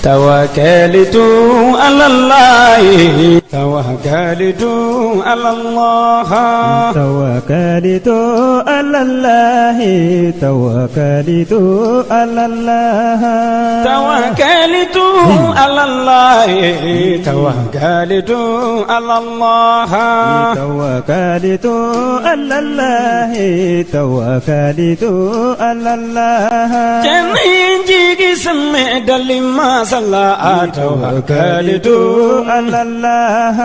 توكلت على الله توكلت على الله توكلت على الله توكلت على الله توكلت على الله توكلت على الله توكلت على الله توكلت على الله Jigi sɛmɛ dali masala tawakalitu على الله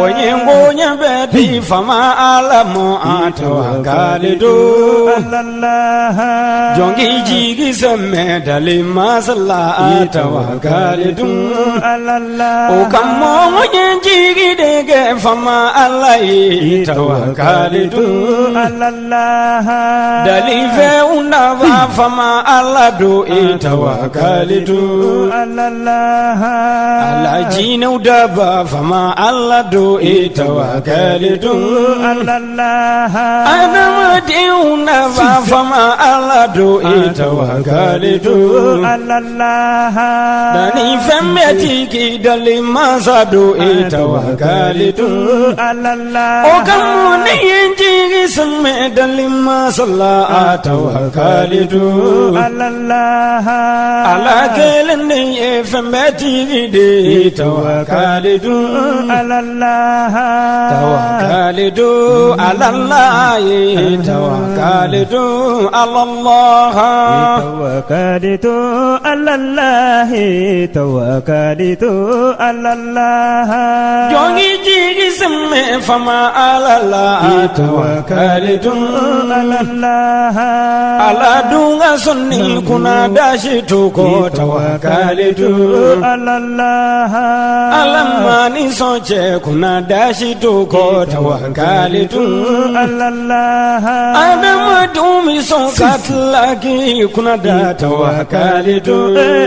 O ye bonya bɛ di fama ala ma tawakalitu على الله Jɔnki jigi sɛmɛ dali masala tawakalitu على الله O ka mɔgɔ ye jigi de kɛ fama ala ye tawakalitu على الله Dalifɛ nafa fama ala don i tawakalitu على الله Ala jinɛw daba fama ala don i tawakalitu على الله Adamadenw nafa fama ala don i tawakalitu على الله Dani fɛn bɛɛ tigi dali masa don i tawakalitu على الله O ka mun ne ye n jigi sɛmɛ dali masa la tawakalitu على الله Ala kelen de ye fɛn bɛɛ tigi de ye tawakalitu على الله Tawakalitu ala Allah ye tawakalitu ala Allah توكلت على الله توكلت على الله Jɔnki jigi sɛmɛ fama ala la tawakalitu على الله Ala dun ka sɔnni kunna dasi to kɔ tawakalitu على الله Ala ma ni sɔn cɛ kunna dasi to kɔ tawakalitu على الله Adamadenw mi sɔn ka tila k'i kunna da tawakalitu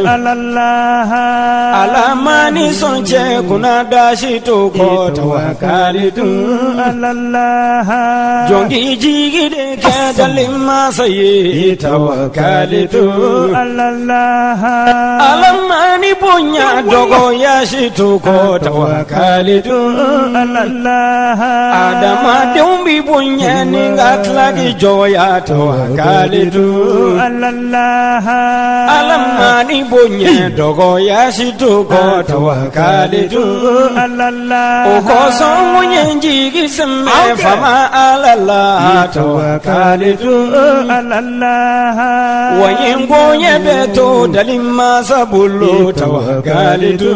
على الله Ala ma ni sɔn cɛ kunna dasi to kɔ tawakalitu على الله Jɔnki jigi de kɛ dali masa ye tawakalitu على الله Ala ma ni bonya dɔgɔya si to kɔ tawakalitu على الله Adamadenw bi bonya ni ka tila k'i jɔya tawakalitu على الله Ala ma ni bonya dɔgɔya si to kɔ tawakalitu على الله O kosɔn mun ye n jigi sɛmɛ fama ala la tawakalitu على الله Wa ye n bonya bɛ to dali masa bolo tawakalitu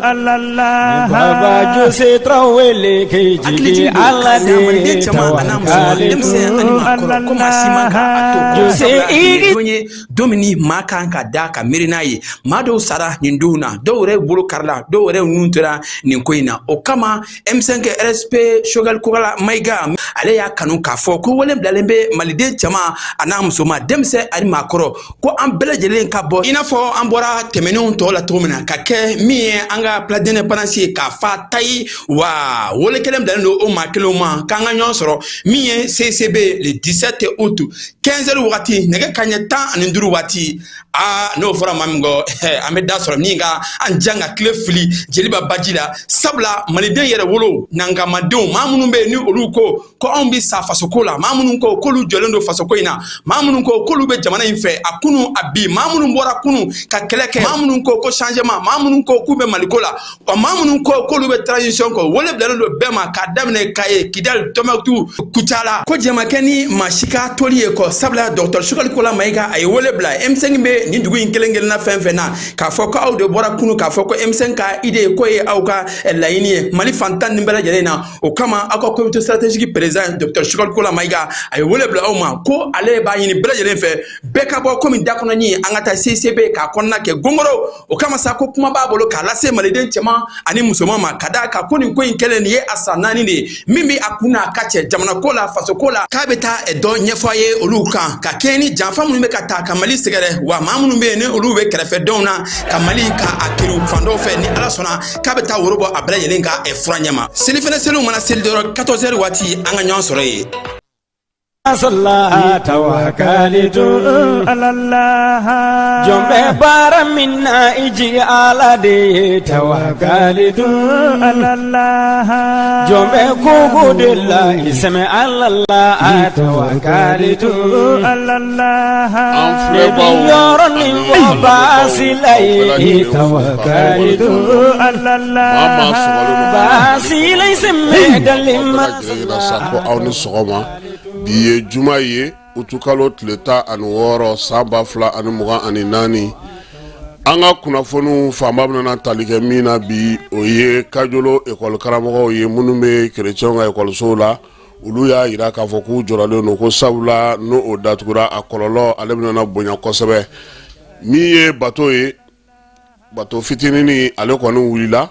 على الله Baba Jose Traoré k'i Hakili jigi jigin don ala ka de maliden caman a n'a musoman denmisɛn ani maakɔrɔ ko maa si man ka a to Jose sabula nin ye Igi don ye don min ni maa kan ka da ka miiri n'a ye. Maa dɔw sara nin donw na, dɔw yɛrɛ bolo karila, dɔw yɛrɛ nun tora nin ko in na. O kama M5 RSP Choguel Kokalla Maïga ale y'a kanu k'a fɔ ko wele bilalen bɛ maliden caman a n'a musoman, denmisɛn ani maakɔrɔ, ko an bɛɛ lajɛlen ka bɔ i n'a fɔ an bɔra tɛmɛnenw tɔw la cogo min na, ka kɛ min ye an ka place d'indépendance ye k'a fa tayi wa. Wele kelen bilalen don o maa kelenw ma k'an ka ɲɔgɔn sɔrɔ min ye CCB le 17 août 15 heures wagati, nɛgɛ kanɲɛ 15 waati. Aa, n'o fɔra maa min kɔ, an bɛ da sɔrɔ min ka an jan ka tile fili jeliba baji la, sabula maliden yɛrɛ wolo nankamadenw, maa minnu bɛ yen ni olu ko ko anw bɛ sa fasoko la, maa minnu ko k'olu jɔlen don fasoko in na, maa minnu ko k'olu bɛ jamana in fɛ a kunu a bi, maa minnu bɔra kunu ka kɛlɛ kɛ, maa minnu ko ko changement, maa minnu ko k'u bɛ maliko la, ɔ maa minnu ko k'olu bɛ transition kɔ, wele bilalen don bɛɛ ma k'a daminɛ Kaye, Kidali, Tɔnbɔkutu, Kucala, ko jɛma kɛ ni maa si ka toli ye kɔ, sabula docteur Choguel Kokalla Maïga a ye wele bila M5 bɛ nin dugu in kelen kelenna fɛn fɛn na, k'a fɔ ko aw de bɔra kunu k'a fɔ ko M5 ka idée ko ye aw ka laɲini ye Mali fantan ni bɛɛ lajɛlen na. O kama aw ka comité stratégique président docteur Choguel Kokalla Maïga a ye wele bila aw ma ko ale b'a ɲini bɛɛ lajɛlen fɛ, bɛɛ ka bɔ komi da kɔnɔ ɲi, an ka taa CCB k'a kɔnɔna kɛ gongoro. O kama sa ko kuma b'a bolo k'a lase maliden cɛman ani musoman ma, ka d'a kan ko nin ko in kɛlen nin ye a san 4 de ye min bɛ a kun n'a ka cɛ jamana ko la, faso ko la, k'a bɛ taa dɔ ɲɛfɔ a ye olu kan, ka kɛɲɛ ni janfa minnu bɛ ka ta ka Mali sɛgɛrɛ, wa maa minnu bɛ yen ni olu bɛ kɛrɛfɛdenw na ka Mali ka a kiriw fan dɔw fɛ. Ni Ala sɔnna k'a bɛ taa woro bɔ a bɛɛ lajɛlen ka fura ɲɛma. Selifɛnɛ seliw mana seli dɔrɔn, 14 heures waati, an ka ɲɔgɔn sɔrɔ yen. Tawakalitu ala Jɔn bɛ baara min na i jigi Ala de ye tawakalitu ala Jɔn bɛ ko ko de la i sɛmɛ Ala la tawakalitu ala An filɛbaw Yɔrɔ nin ani fɔ baasi la bɛɛ ye lajɛlen fo k'aw tawakalitu waleɲuman dɔn. ala Maa maa sɔgɔlen don Baasi la i sɛmɛ dalen bɛɛ lajɛlen ɲɛna sa ko aw ni sɔgɔma. Bi ye juma ye, utukalo tile 16 san 2024. An ka kunnafoniw fanba bɛna tali kɛ min na bi, o ye Kajolo ekɔli karamɔgɔw ye minnu bɛ kerecɛnw ka ekɔlisow la. Olu y'a jira k'a fɔ k'u jɔrɔlen don ko sabula n'o o datugura, a kɔlɔlɔ ale bɛna bonya kosɛbɛ. Min ye bato ye, bato fitinin ale kɔni wulila.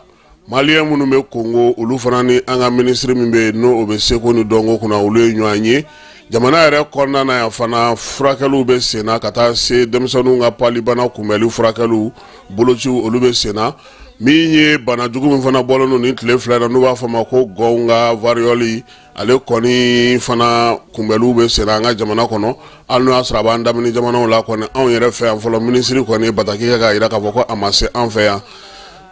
Maliyɛn minnu bɛ Kongo, olu fana ni an ka minisiri min bɛ yen n'o bɛ seko ni dɔnko kunna, olu ye ɲɔgɔn ye. Jamana yɛrɛ kɔnɔna na yan fana, furakɛliw bɛ senna ka taa se denmisɛnninw ka palibana kunbɛli furakɛliw, bolociw, olu bɛ senna. Min ye bana jugu min fana bɔlen don nin tile fila in na, n'u b'a fɔ a ma ko gɔnw ka variole, ale kɔni fana kunbɛliw bɛ senna an ka jamana kɔnɔ. Hali n'o y'a sɔrɔ a b'an damini jamanaw la kɔni, anw yɛrɛ fɛ yan fɔlɔ, minisiri kɔni ye bataki kɛ k'a jira k'a fɔ ko a ma se an fɛ yan.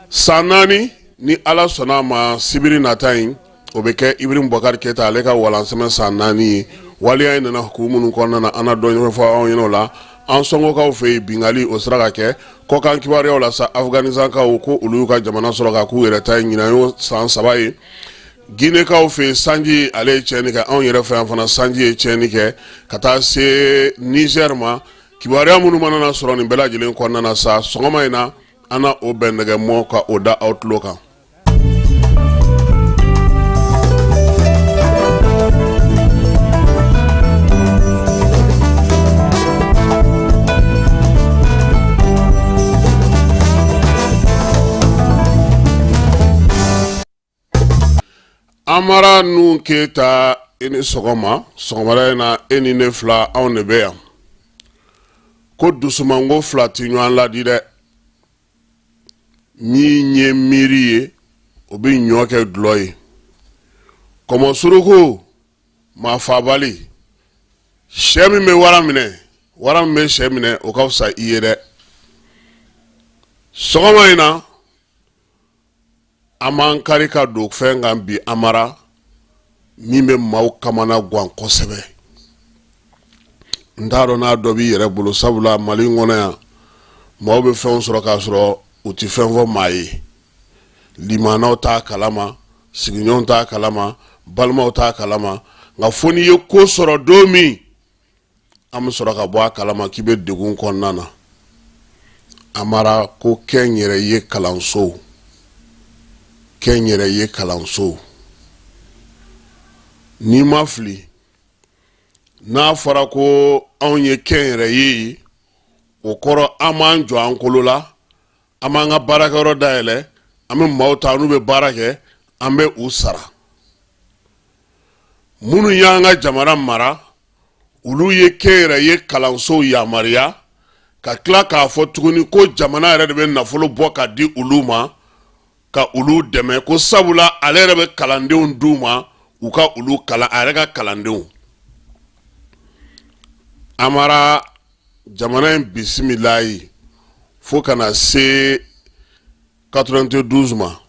San 4, ni Ala sɔnna a ma, sibiri nata in, o bɛ kɛ Ibrahim Boubacar Keita ale ka walansɛmɛ san 4 ye. Waleya in nana hukumu minnu kɔnɔna na, an na dɔ ɲɛfɔ aw ɲɛna o la. An sɔngɔkaw fɛ yen, binkanni o sera ka kɛ. Kɔkan kibaruyaw la sa, Afganistankaw ko olu y'u ka jamana sɔrɔ ka k'u yɛrɛ ta ye. Ɲinan y'o san 3 ye. Ginekaw fɛ yen, sanji ale ye tiɲɛni kɛ. Anw yɛrɛ fɛ yan fana, sanji ye tiɲɛni kɛ ka taa se Niger ma. Kibaruya minnu mana na sɔrɔ nin bɛɛ lajɛlen kɔnɔna na sa, sɔgɔma in na, an na o bɛn nɛgɛ mɔ ka o da aw tulo kan. Amara Nuhu Keyita, i ni sɔgɔma. Sɔgɔmada in na, e ni ne fila, anw de bɛ yan. Ko dusumango fila tɛ ɲɔgɔn ladi dɛ. Min ye miiri ye, o bɛ ɲɔ kɛ dulɔ ye. Kɔmɔ suruku maa faabali, sɛ min bɛ wara minɛ, wara min bɛ sɛ minɛ, o ka fisa i ye dɛ. Sɔgɔma in na, an b'an kari ka don fɛn kan bi, Amara, min bɛ maaw kamana gan kosɛbɛ. N t'a dɔn n'a dɔ b'i yɛrɛ bolo, sabula Mali in kɔnɔ yan, maaw bɛ fɛnw sɔrɔ k'a sɔrɔ u tɛ fɛn fɔ maa ye. Limanaw t'a kalama, sigiɲɔgɔnw t'a kalama, balimaw t'a kalama, nka fo n'i ye ko sɔrɔ don min, an bɛ sɔrɔ ka bɔ a kalama k'i bɛ degun kɔnɔna na. Amara, ko kɛnyɛrɛye kalansow, kɛnyɛrɛye kalansow, n'i ma fili, n'a fɔra ko anw ye kɛnyɛrɛye ye, o kɔrɔ an b'an jɔ an kolo la, an b'an ka baarakɛyɔrɔ dayɛlɛ, an bɛ maaw ta, n'u bɛ baara kɛ, an bɛ u sara. Minnu y'an ka jamana mara, olu ye kɛnyɛrɛye kalansow yamaruya, ka tila k'a fɔ tuguni ko jamana yɛrɛ de bɛ nafolo bɔ ka di olu ma ka olu dɛmɛ, ko sabula ale yɛrɛ bɛ kalandenw d'u ma, u ka olu kalan, a yɛrɛ ka kalandenw. Amara, jamana in bisimilayi fo ka na se 92 ma,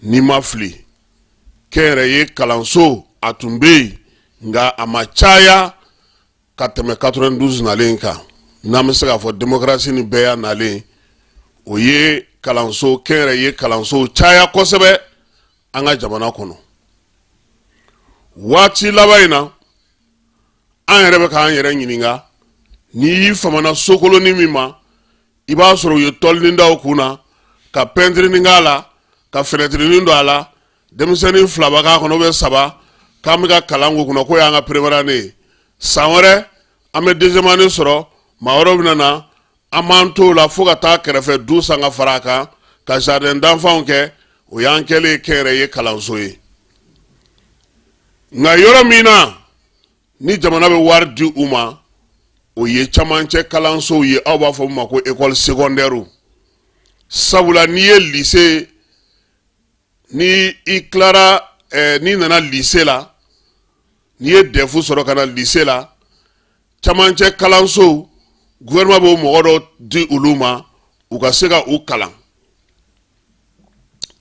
n'i ma fili, kɛnyɛrɛye kalanso a tun bɛ yen, nka a ma caya ka tɛmɛ 92 nalen kan. N'an bɛ se k'a fɔ démocratie ni bɛɛya nalen, o ye kalanso kɛnyɛrɛye kalanso caya kosɛbɛ an ka jamana kɔnɔ. Waati laban in na, an yɛrɛ bɛ k'an yɛrɛ ɲininka, n'i y'i famana sokolonin min ma, i b'a sɔrɔ u ye tɔlinin da o kun na, ka pɛntirinin k'a la, ka fenɛtirinin don a la, denmisɛnnin fila b'a k'a kɔnɔ ou bien saba, k'an bɛ ka kalan k'o kunna, k'o y'an ka première année ye. San wɛrɛ an bɛ deuxième année sɔrɔ, maa wɛrɛw bɛna na, an b'an t'o la fo ka taa kɛrɛfɛ du san ka fara a kan, ka jardin d'enfants kɛ. O y'an kɛlen kɛnyɛrɛye kalanso ye. Nka yɔrɔ min na ni jamana bɛ wari di u ma, o ye camancɛ kalansow ye, aw b'a fɔ min ma ko école secondaire. Sabula n'i ye lycée, ni i tilara, n'i nana lycée la, N'i ye DEF sɔrɔ ka na lycée la, camancɛ kalansow, gouvernement b'o mɔgɔ dɔw di olu ma u ka se ka u kalan.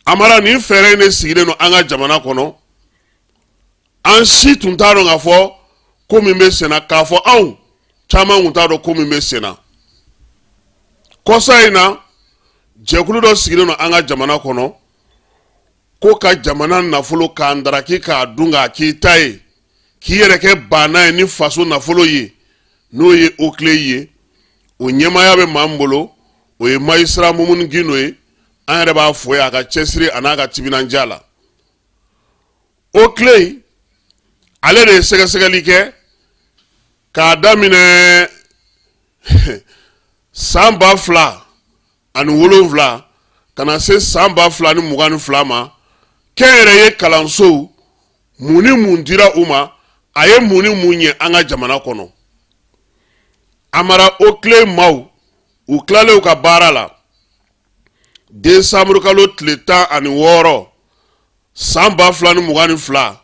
Amara, nin fɛɛrɛ in de sigilen don an ka jamana kɔnɔ. An si tun t'a dɔn k'a fɔ ko min bɛ senna, k'a fɔ anw caman tun t'a dɔn ko min bɛ senna. Kɔsa in na, jɛkulu dɔ sigilen don an ka jamana kɔnɔ ko ka jamana nafolo k'a ndaraki, k'a dun, k'a k'i ta ye, k'i yɛrɛ kɛ baana ye ni faso nafolo ye, n'o ye OCLEI ye. O ɲɛmaaya bɛ maa min bolo, o ye magistrat Mumuni Gindo ye. An yɛrɛ b'a fo ye a ka cɛsiri a n'a ka timinandiya la. OCLEI ale de ye sɛgɛsɛgɛli kɛ k'a daminɛ san 2007 ka na se san 2022 ma, kɛnyɛrɛye kalansow, mun ni mun dira u ma, a ye mun ni mun ɲɛ an ka jamana kɔnɔ. Amara, OCLEI maaw, u tilalen u ka baara la desanburu kalo tile 16 san 2022,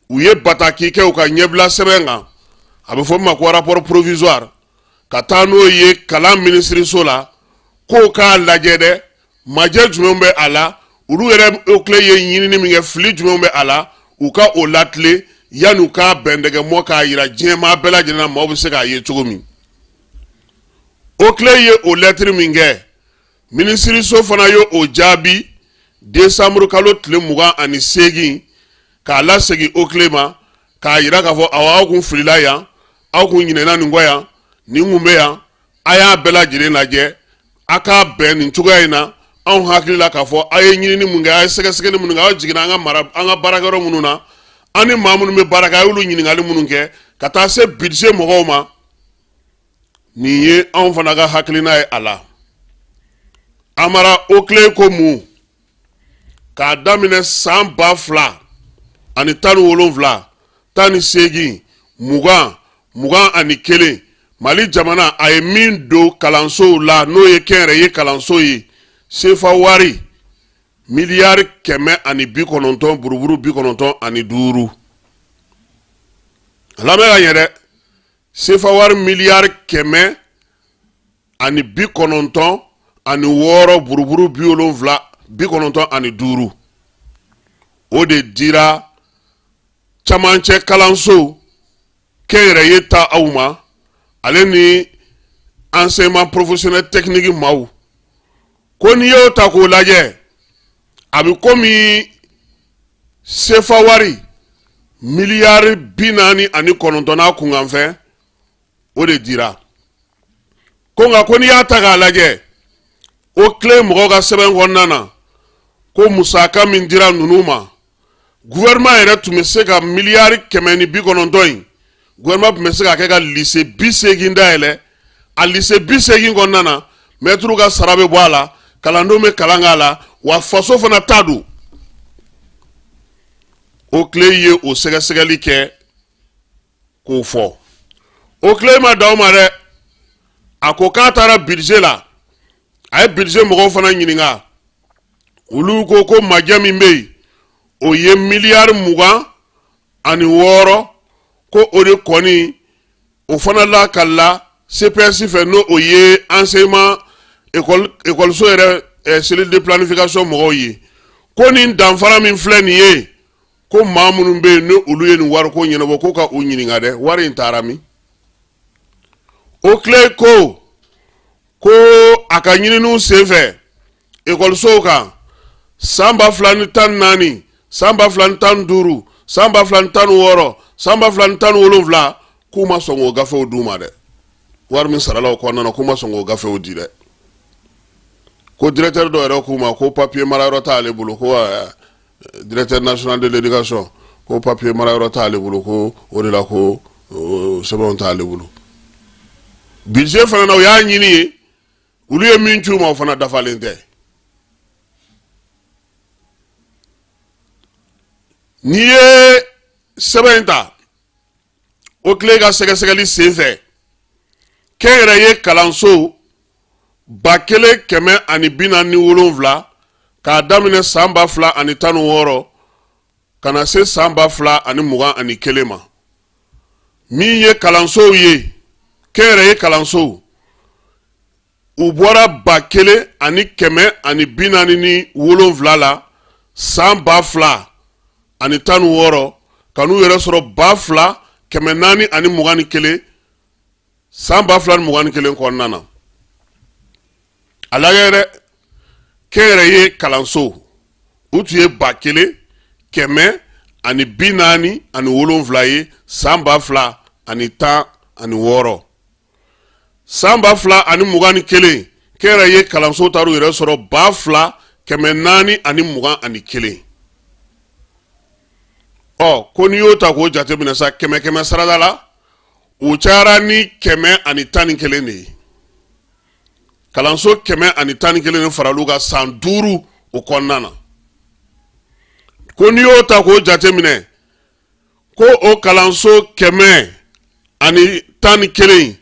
u ye bataki kɛ u ka ɲɛbila sɛbɛn kan, a bɛ fɔ min ma ko rapport provisoire, ka taa n'o ye kalan minisiriso la k'o k'a lajɛ dɛ, majɛ jumɛn bɛ a la, olu yɛrɛ OCLEI ye ɲinini min kɛ, fili jumɛn bɛ a la, u ka o latilen yanni u k'a bɛndɛgɛmɔ k'a yira diɲɛmaa bɛɛ lajɛlen na, maaw bɛ se k'a ye cogo min. OCLEI ye o lɛtiri min kɛ, minisiriso fana ye o jaabi desanburu kalo tile 28 k'a lasegin OCLEI ma, k'a yira k'a fɔ awɔ, aw kun filila yan, aw kun ɲinɛna nin kɔ yan, nin kun bɛ yan, a y'a bɛɛ lajɛlen lajɛ, a k'a bɛn nin cogoya in na. Anw hakili la k'a fɔ aw ye ɲinini mun kɛ, a ye sɛgɛsɛgɛli minnu kɛ, aw jiginna an ka mara, an ka baarakɛyɔrɔ minnu na, an ni maa minnu bɛ baara kɛ, a y'olu ɲininkali minnu kɛ ka taa se budget mɔgɔw ma, nin ye anw fana ka hakilina ye a la. Amara, OCLEI ko mun? K'a daminɛ san 2017, 18, 20, 21, Mali jamana a ye min don kalansow la, n'o ye kɛnyɛrɛye kalanso ye, sefa wari miliyari 190 buruburu 95. A lamɛn ka ɲɛ dɛ, sefa wari miliyari 196 buruburu 70 95, o de dira camancɛ kalanso kɛnyɛrɛye ta aw ma, ale ni enseignement professionnel technique maaw. Ko n'i y'o ta k'o lajɛ, a bɛ komi sefa wari miliyari 49 n'a kunkanfɛn, o de dira. Ko nka ko n'i y'a ta k'a lajɛ, OCLEI mɔgɔw ka sɛbɛn kɔnɔna na, ko musaka min dira ninnu ma, gouvernement yɛrɛ tun bɛ se ka miliyari 190 in, gouvernement tun bɛ se ka kɛ ka lycée 80 dayɛlɛ. A lycée 80 kɔnɔna na, mɛtiriw ka sara bɛ bɔ a la, kalandenw bɛ kalan k'a la, wa faso fana ta don. OCLEI ye o sɛgɛsɛgɛli kɛ k'o fɔ. OCLEI ma dan o ma dɛ, a ko k'a taara budget la, a ye budget mɔgɔw fana ɲininka, olu ko ko majɛ min bɛ yen, o ye miliyari 26, ko o de kɔni o fana lakalila CPS fɛ, n'o o ye enseignement ekɔliso yɛrɛ cellule de planification mɔgɔw ye, ko nin danfara min filɛ nin ye, ko maa minnu bɛ yen ni olu ye nin wariko ɲɛnabɔ, ko ka u ɲininka dɛ, wari in taara min? OCLEI ko ko a ka ɲininiw senfɛ ekɔlisow kan san 2014, san 2015, san 2016, san 2017, k'u ma sɔn k'o gafew d'u ma dɛ. Wari min sarala o kɔnɔna na, k'u ma sɔn k'o gafew di dɛ. Ko directeur dɔ yɛrɛ k'u ma ko papier marayɔrɔ t'ale bolo, ko directeur national de l'éducation ko papier marayɔrɔ t'ale bolo, ko o de la ko sɛbɛnw t'ale bolo. Budget fana na, u y'a ɲini ye, olu ye min ci u ma, o fana dafalen tɛ. N'i ye sɛbɛn in ta, OCLEI ka sɛgɛsɛgɛli senfɛ, kɛnyɛrɛye kalanso 1147, k'a daminɛ san 2016 ka na se san 2021 ma. Min ye kalansow ye, kɛnyɛrɛye kalansow, u bɔra 1147 la san 2016 ka n'u yɛrɛ sɔrɔ 2421 san 2021 kɔnɔna na. A lajɛ dɛ, kɛnyɛrɛye kalansow, u tun ye 1147 ye san 2016. San 2021, kɛnyɛrɛye kalanso taar'u yɛrɛ sɔrɔ 2421. Ɔ, ko n'i y'o ta k'o jateminɛ sa, kɛmɛ kɛmɛ sarada la, u cayara ni 111 de ye. Kalanso 111 de faral'u kan san 5 o kɔnɔna na. Ko n'i y'o ta k'o jateminɛ, ko o kalanso 111,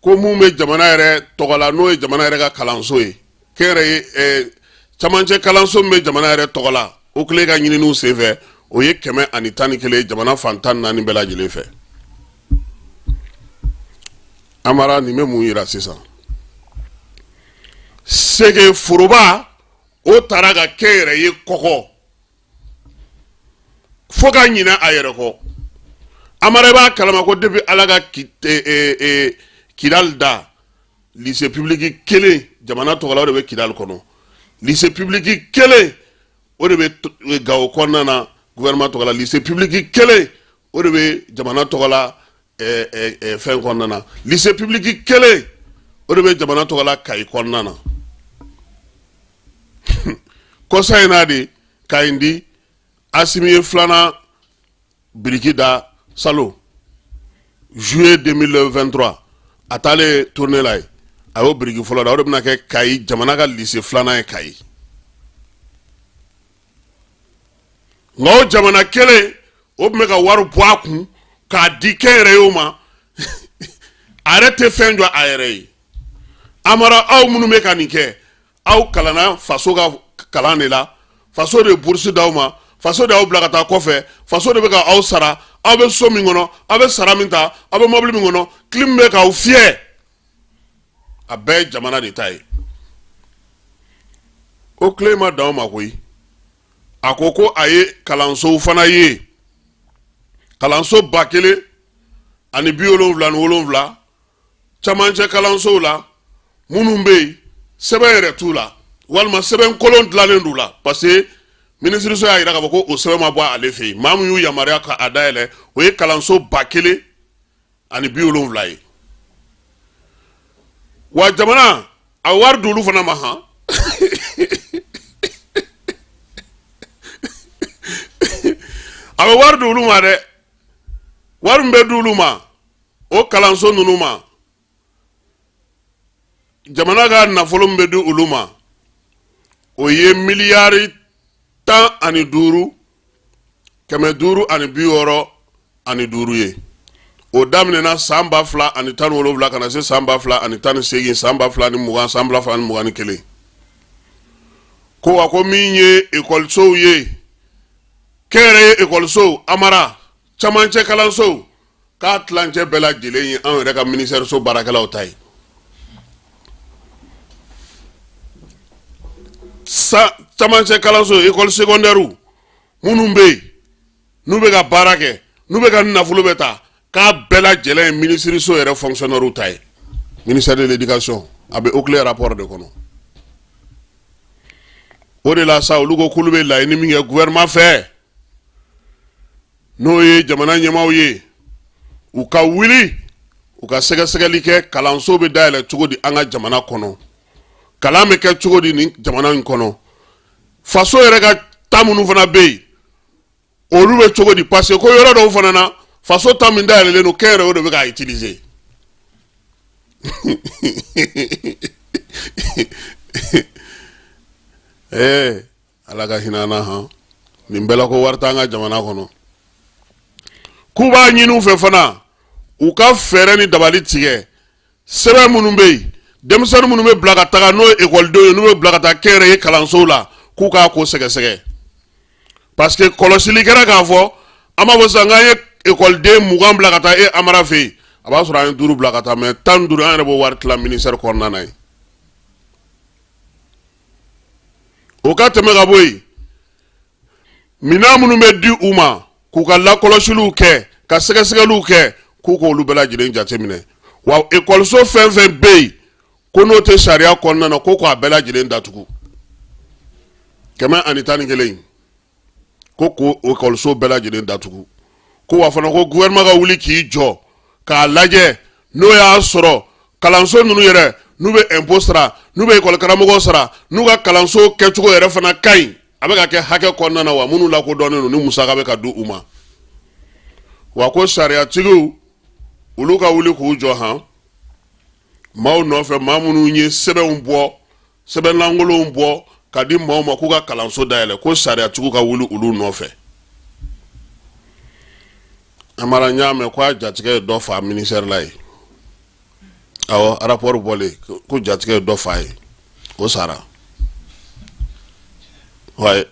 ko mun bɛ jamana yɛrɛ tɔgɔ la, n'o ye jamana yɛrɛ ka kalanso ye, kɛnyɛrɛye camancɛ kalanso min bɛ jamana yɛrɛ tɔgɔ la, o kile ka ɲininiw senfɛ, o ye 111 jamana fan 14 bɛɛ lajɛlen fɛ. Amara, nin bɛ mun yira sisan? Sege foroba o taara ka kɛnyɛrɛye kɔgɔ fo ka ɲinɛ a yɛrɛ kɔ. Amara, i b'a kalama ko depuis Ala ka Kidali da, lycée public kelen jamana tɔgɔ la, o de bɛ Kidali kɔnɔ. Lycée public kelen, o de bɛ Gawo kɔnɔna na, gouvernement tɔgɔ la. Lycée public kelen, o de bɛ jamana tɔgɔ la fɛn kɔnɔna na. Lycée public kelen, o de bɛ jamana tɔgɔ la Kayi kɔnɔna na. Kɔsa in na de, Kayi di, Asimi ye filanan biriki da salon, juillet 2023, a taalen tournée la yen, a y'o biriki fɔlɔ da. O de bɛna kɛ Kayi jamana ka lycée filanan ye Kayi. Nka o jamana kelen o tun bɛ ka wari bɔ a kun k'a di kɛnyɛrɛyew ma, a yɛrɛ tɛ fɛn jɔ a yɛrɛ ye. Amara, aw minnu bɛ ka nin kɛ, aw kalanna faso ka kalan de la, faso de ye bourse d'aw ma, faso de y'aw bila ka taa kɔfɛ, faso de bɛ ka aw sara. Aw bɛ so min kɔnɔ, aw bɛ sara min ta, aw bɛ mobili min kɔnɔ, clim bɛ k'aw fiyɛ, a bɛɛ ye jamana de ta ye. OCLEI ma dan o ma koyi. A ko ko a ye kalansow fana ye, kalanso 1077 camancɛ kalansow la, minnu bɛ yen, sɛbɛn yɛrɛ t'u la, walima sɛbɛn kolon dilannen d'u la, parce que minisiriso y'a jira k'a fɔ ko o sɛbɛn ma bɔ ale fɛ yen. Maa min y'u yamaruya k'a dayɛlɛ, o ye kalanso 1070 ye. Wa jamana a wari d'olu fana ma han. A bɛ wari d'olu ma dɛ. Wari min bɛ d'olu ma, o kalanso ninnu ma, jamana ka nafolo min bɛ di olu ma, o ye miliyari 15 565 ye. O daminɛna san 2017 ka na se san 2018, san 2020, san 2021. Ko wa ko min ye ekɔlisow ye, kɛnyɛrɛye ekɔlisow, Amara, camancɛ kalansow, k'a tilancɛ bɛɛ lajɛlen ye anw yɛrɛ ka ministère so baarakɛlaw ta ye. Sa camancɛ kalanso, école secondaire minnu bɛ yen, n'u bɛ ka baara kɛ, n'u bɛ ka nafolo bɛ ta, k'a bɛɛ lajɛlen ye minisiriso yɛrɛ fonctionnaire ta ye, ministère de l'éducation. A bɛ OCLEI rapport de kɔnɔ. O de la sa, olu ko k'olu bɛ laɲini min kɛ gouvernement fɛ, n'o ye jamana ɲɛmaaw ye, u ka wuli, u ka sɛgɛsɛgɛli kɛ, kalanso bɛ dayɛlɛ cogo di an ka jamana kɔnɔ, kalan bɛ kɛ cogo di nin jamana in kɔnɔ, faso yɛrɛ ka ta minnu fana bɛ yen, olu bɛ cogo di, parce que ko yɔrɔ dɔw fana na, faso ta min dayɛlɛlen don, kɛnyɛrɛye o de bɛ k'a utiliser. Ee, Ala ka hinɛ an na han. Nin bɛɛ la, ko wari t'an ka jamana kɔnɔ. K'u b'a ɲini u fɛ fana, u ka fɛɛrɛ ni dabali tigɛ, sɛbɛn minnu bɛ yen, denmisɛnnin minnu bɛ bila ka taga, n'o ye ekɔlidenw ye, n'u bɛ bila ka taa kɛnyɛrɛye kalansow la, k'u k'a ko sɛgɛsɛgɛ, parce que kɔlɔsili kɛra k'a fɔ, an b'a fɔ sisan k'an ye ekɔliden 20 bila ka taa e Amara fɛ yen, a b'a sɔrɔ an ye duuru bila ka taa, mais 15 an yɛrɛ b'o wari tila ministère kɔnɔna na yen. O ka tɛmɛ ka bɔ yen, minɛn minnu bɛ di u ma k'u ka lakɔlɔsiliw kɛ, ka sɛgɛsɛgɛliw kɛ, k'u k'olu bɛɛ lajɛlen jateminɛ. Wa ekɔliso fɛn fɛn bɛ yen ko n'o tɛ sariya kɔnɔna na, ko k'a bɛɛ lajɛlen datugu. 111, ko k'o ekɔliso bɛɛ lajɛlen datugu. Ko wa fana ko gouvernement ka wuli k'i jɔ k'a lajɛ n'o y'a sɔrɔ kalanso ninnu yɛrɛ, n'u bɛ impôt sara, n'u bɛ ekɔli karamɔgɔw sara, n'u ka kalanso kɛcogo yɛrɛ fana ka ɲi, a bɛ ka kɛ hakɛ kɔnɔna na, wa minnu lakodɔnnen don, ni musaka bɛ ka di u ma. Wa ko sariyatigiw, olu ka wuli k'u jɔ han maaw nɔfɛ, maa minnu ye sɛbɛnw bɔ, sɛbɛnlankolonw bɔ ka di maaw ma k'u ka kalanso dayɛlɛ, ko sariyatigiw ka wuli olu nɔfɛ. Amara, n y'a mɛn ko a jatigɛ ye dɔ fa ministère la yen. Awɔ, rapport bɔlen ko jatigɛ ye dɔ fa ye, o sara. Wayi,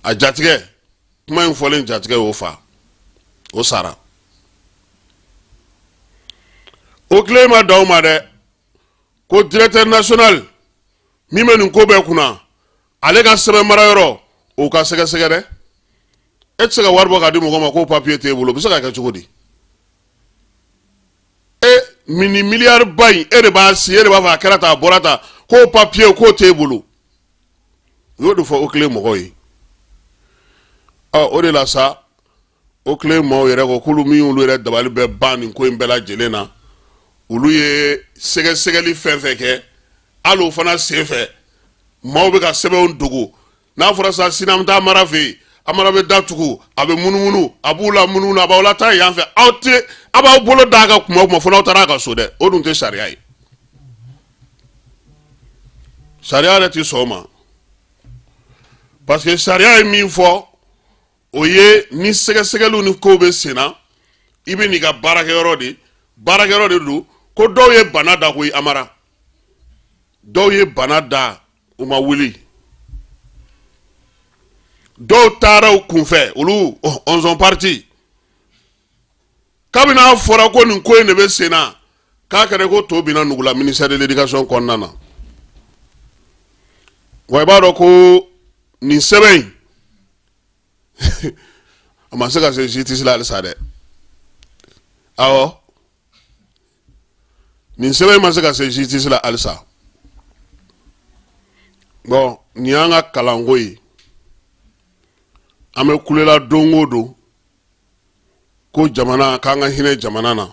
a jatigɛ kuma in fɔlen, jatigɛ y'o fa, o sara. OCLEI ma dan o ma dɛ, ko directeur national min bɛ nin ko bɛɛ kunna, ale ka sɛbɛn mara yɔrɔ, o ka sɛgɛsɛgɛ dɛ. E tɛ se ka wari bɔ k'a di mɔgɔ ma k'o papiye t'e bolo, o bɛ se ka kɛ cogo di? E min ni miliyari ba in, e de b'a si, e de b'a fɔ a kɛra tan, a bɔra tan, k'o papiye k'o t'e bolo. U y'o de fɔ OCLEI mɔgɔw ye. Ɔ, o de la sa, OCLEI maaw yɛrɛ ko k'olu min y'olu yɛrɛ dabali bɛ ban nin ko in bɛɛ lajɛlen na, olu ye sɛgɛsɛgɛli fɛn fɛn kɛ, hali o fana senfɛ maaw bɛ ka sɛbɛnw dogo. N'a fɔra sa sini an bɛ taa Amara fɛ yen, Amara bɛ da tugu, a bɛ munumunu, a b'u la munumunu, a b'aw la taa yan fɛ, aw tɛ aw b'aw bolo d'a kan kuma o kuma, fo n'aw taara a ka so dɛ. O dun tɛ sariya ye, sariya yɛrɛ tɛ sɔn o ma, parce que sariya ye min fɔ, o ye ni sɛgɛsɛgɛliw ni kow bɛ sen na, i bɛ n'i ka baarakɛyɔrɔ de, baarakɛyɔrɔ de don. Ko dɔw ye bana da koyi Amara, dɔw ye bana da, u ma wuli, dɔw taara u kunfɛ, olu ils sont partis. Kabini a fɔra ko nin ko in de bɛ sen na, k'a kɛra ko to binna nugu la ministère de l'éducation kɔnɔna na. Wa i b'a dɔn ko nin sɛbɛn in, a ma se ka se justice la halisa dɛ. Awɔ, nin sɛbɛn in ma se ka se justice la halisa. Bon, nin y'an ka kalanko ye. An bɛ kulela don o don ko jamana k'an ka hinɛ jamana na,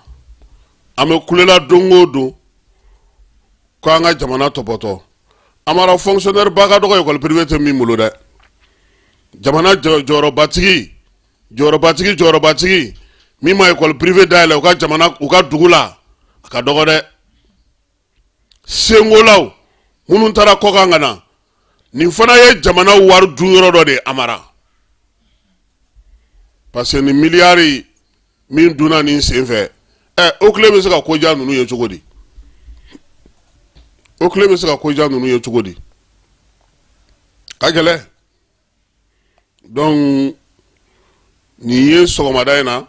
an bɛ kulela don o don ko an ka jamana tɔpɔtɔ. Amara, fonctionnaire ba ka dɔgɔ école privée tɛ min bolo dɛ. Jamana jɔyɔrɔbatigi, jɔyɔrɔbatigi, jɔyɔrɔbatigi min ma école privée dayɛlɛ u ka jamana, u ka dugu la, a ka dɔgɔ dɛ. Senkolaw minnu taara kɔkan ka na, nin fana ye jamana wari dun yɔrɔ dɔ de ye Amara, parce que nin miliyari min dunna nin sen fɛ, ɛ, OCLEI bɛ se ka ko diya ninnu ye cogo di? OCLEI bɛ se ka ko diya ninnu ye cogo di? Ka gɛlɛn. Donc nin ye sɔgɔmada in na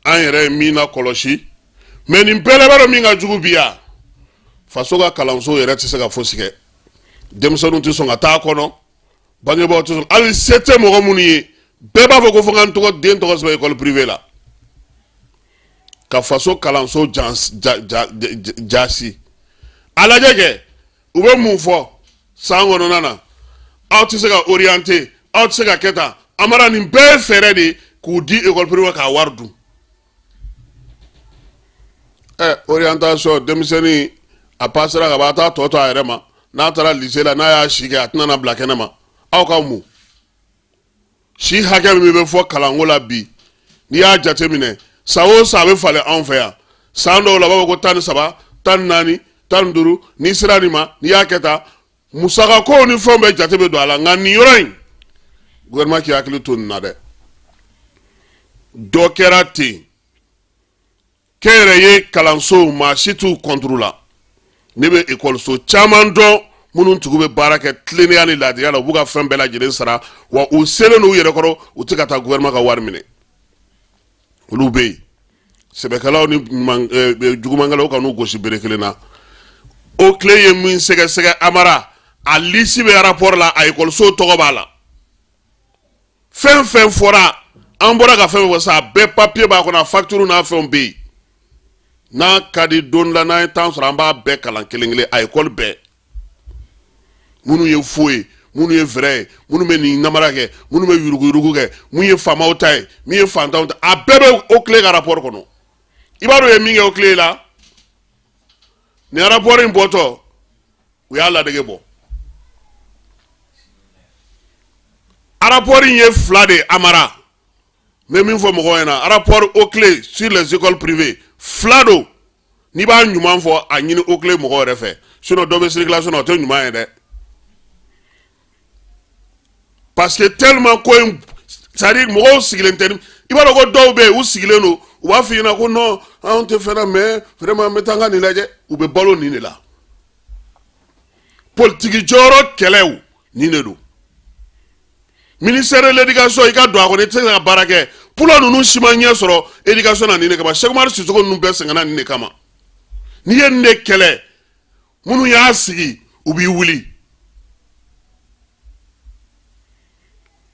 an yɛrɛ ye min na kɔlɔsi. Mais nin bɛɛ la, i b'a dɔn min ka jugu bi yan, faso ka kalanso yɛrɛ tɛ se ka fosi kɛ. Denmisɛnninw tɛ sɔn ka taa a kɔnɔ, bangebaaw tɛ sɔn, hali se tɛ mɔgɔ minnu ye, bɛɛ b'a fɔ ko fo n ka n tɔgɔ den tɔgɔ sɛbɛn école privée la, ka faso kalanso jasi. A lajɛ kɛ, u bɛ mun fɔ san kɔnɔna na? Aw tɛ se ka orienter, aw tɛ se ka kɛ tan. Amara, nin bɛɛ ye fɛɛrɛ de ye k'u di école privée k'a wari dun. Ɛ, orientation, denmisɛnnin a passera ka ban, a t'a tɔ to a yɛrɛ ma. N'a taara lycée la, n'a y'a si kɛ, a tɛna na bila kɛnɛ ma. Aw ka mun si hakɛ min bɛ fɔ kalanko la bi, n'i y'a jateminɛ, san o san a bɛ falen anw fɛ yan. San dɔw la, a b'a fɔ ko 13, 14, 15, n'i sera nin ma, n'i y'a kɛ tan, musakakow ni fɛnw bɛɛ jate bɛ don a la. Nka nin yɔrɔ in, gouvernement k'i hakili to nin na dɛ. Dɔ kɛra ten, kɛnyɛrɛye kalansow, maa si t'u contre la. Ne bɛ ekɔliso caman dɔn minnu tigiw bɛ baara kɛ tilennenya ni laadiriya la, u b'u ka fɛn bɛɛ lajɛlen sara, wa u selen n'u yɛrɛ kɔrɔ, u tɛ ka taa gouvernement ka wari minɛ. Olu bɛ yen, sɛbɛkɛlaw ni jugumankɛlaw kan'u gosi bere kelen na. OCLEI ye min sɛgɛsɛgɛ, Amara, a lisi bɛ rapport la, a ekɔliso tɔgɔ b'a la. Fɛn fɛn fɔra, an bɔra ka fɛn fɔ sa, a bɛɛ papiye b'a kɔnɔ, a facture n'a fɛnw bɛ yen. N'a ka di, don la n'an ye temps sɔrɔ, an b'a bɛɛ kalan kelen kelen, a ekɔli bɛɛ, minnu ye faux ye, minnu ye vrai ye, minnu bɛ nin namara kɛ, minnu bɛ yuruguyurugu kɛ, mun ye faamaw ta ye, min ye fantanw ta, a bɛɛ bɛ OCLEI ka rapport kɔnɔ. I b'a dɔn u ye min kɛ OCLEI la, nin rapport in bɔtɔ, u y'a ladege bɔ. Rapport in ye fila de ye, Amara. N bɛ min fɔ mɔgɔw ɲɛna, rapport OCLEI sur les écoles privées fila don. N'i b'a ɲuman fɔ, a ɲini OCLEI mɔgɔw yɛrɛ fɛ, sinon dɔ bɛ circulation na, o tɛ ɲuman ye dɛ, parce que tellement ko in, c'est à dire mɔgɔw sigilen tɛ. I b'a dɔn ko dɔw bɛ yen, u sigilen don, u b'a f'i ɲɛna ko non, anw tɛ fɛn na, mais vraiment n bɛ taa n ka nin lajɛ. U bɛ balo nin de la. Politiki jɔyɔrɔ kɛlɛw nin de don. Ministère de l'éducation, i ka don a kɔnɔ, i tɛ se ka baara kɛ. Pula ninnu si ma ɲɛ sɔrɔ éducation na nin de kama. Cheick Oumar Sissoko ninnu bɛɛ sɛgɛnna nin de kama. N'i ye nin de kɛlɛ, minnu y'a sigi, u b'i wuli.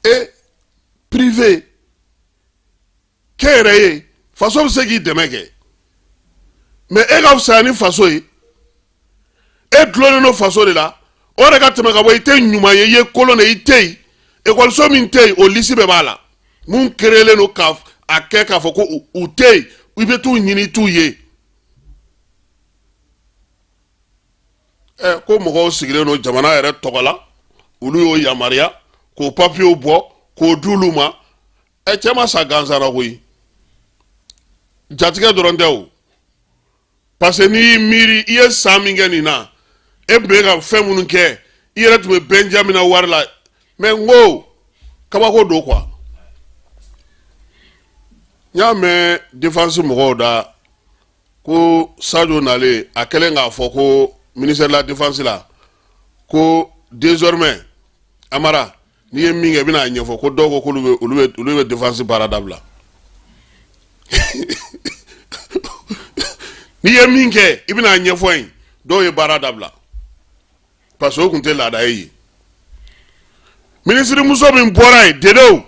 E privé kɛ yɛrɛ ye, faso bɛ se k'i dɛmɛ kɛ, mais e ka fisaya ni faso ye, e dulonnen don faso de la, o yɛrɛ ka tɛmɛ ka bɔ. I tɛ ɲuman ye, i ye kolon de, i tɛ yen. Ekɔliso min tɛ yen, o lisi bɛɛ b'a la, mun créelen don ka a kɛ k'a fɔ ko u tɛ yen, i bɛ t'u ɲini, i t'u ye. Ɛ, ko mɔgɔw sigilen don jamana yɛrɛ tɔgɔ la, olu y'o yamaruya k'o papiyew bɔ k'o d'olu ma. Ɛ, cɛ ma sa gansan na koyi, jatigɛ dɔrɔn tɛ o, parce que n'i y'i miiri, i ye san min kɛ nin na, e tun bɛ ka fɛn minnu kɛ, i yɛrɛ tun bɛ Benjamin na wari la. Mais n ko kabako don quoi. N y'a mɛn défense mɔgɔw da ko Sadio nalen, a kɛlen k'a fɔ ko ministère de la défense la ko désormais, Amara, n'i ye min kɛ, i bɛna a ɲɛfɔ, ko dɔw ko k'olu bɛ olu bɛ olu bɛ défense baara dabila. N'i ye min kɛ, i bɛna a ɲɛfɔ yen, dɔw ye baara dabila, parce que o tun tɛ laada ye yen. Minisiri muso min bɔra yen, Dedew,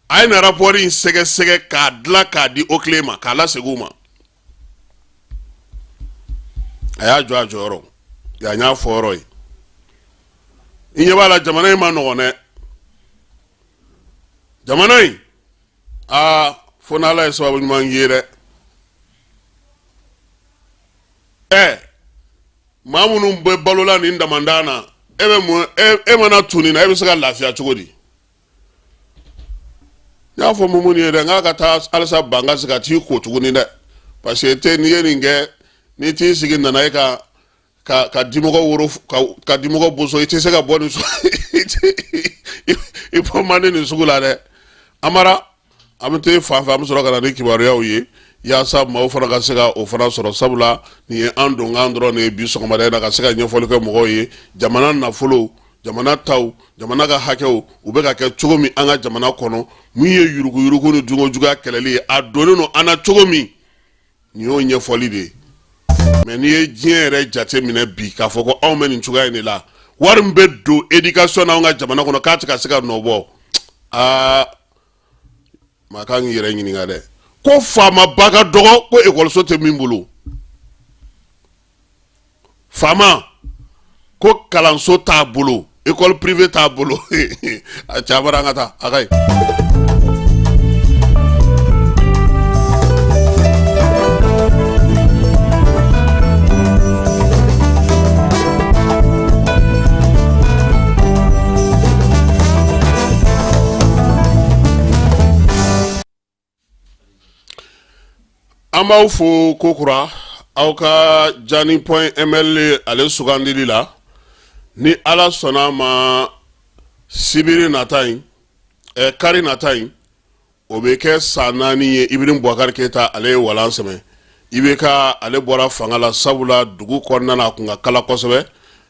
a ye na rapport in sɛgɛsɛgɛ k'a dilan k'a di OCLEI ma, k'a lasegin u ma. A y'a jɔ a jɔyɔrɔ, yan y'a fɔ yɔrɔ ye. I ɲɛ b'a la, jamana in ma nɔgɔn dɛ, jamana in, aa, fo n'Ala ye sababu ɲuman k'i ye dɛ. Ɛ, maa minnu bɛ balola nin damandan na, e bɛ mun, e mana tun nin na, e bɛ se ka lafiya cogo di? N y'a fɔ Mumuni ye dɛ, n k'a ka taa halisa Bankasi ka t'i ko tuguni dɛ, parce que te n'i ye nin kɛ, n'i t'i sigi nana e ka ka ka dimɔgɔ woro ka dimɔgɔ boso, i tɛ se ka bɔ nin i bɔ man di nin sugu la dɛ. Amara, an bɛ taa fan fɛ, an bɛ sɔrɔ ka na ni kibaruyaw ye yaasa maaw fana ka se ka o fana sɔrɔ, sabula nin ye an donkan dɔrɔn de ye bi sɔgɔmada in na, ka se ka ɲɛfɔli kɛ mɔgɔw ye jamana nafolo, jamana taw, jamana ka hakɛw, u bɛ ka kɛ cogo min an ka jamana kɔnɔ, min ye yuruguyurugu ni dunkojuguya kɛlɛli ye, a donnen don an na cogo min, nin y'o ɲɛfɔli de ye. Mais n'i ye diɲɛ yɛrɛ jate minɛ bi, k'a fɔ ko anw bɛ nin cogoya in de la, wari min bɛ don éducation na anw ka jamana kɔnɔ, k'a tɛ ka se ka nɔ bɔ, aa, maa kan k'i yɛrɛ ɲininka dɛ, ko faamaba ka dɔgɔ ko ekɔliso tɛ min bolo, faama ko kalanso t'a bolo, école privée t'a bolo. A caman, an ka taa, a ka ɲi. An b'aw fo kokura aw ka jani point ml ale sugandili la. Ni Ala sɔnna a ma, sibiri nata in, kari nata in, o bɛ kɛ san 4 ye Ibrahim Boubacar Keita ale ye walan sɛmɛ. IBK ale bɔra fanga la, sabula dugu kɔnɔna na, a kun ka kala kosɛbɛ.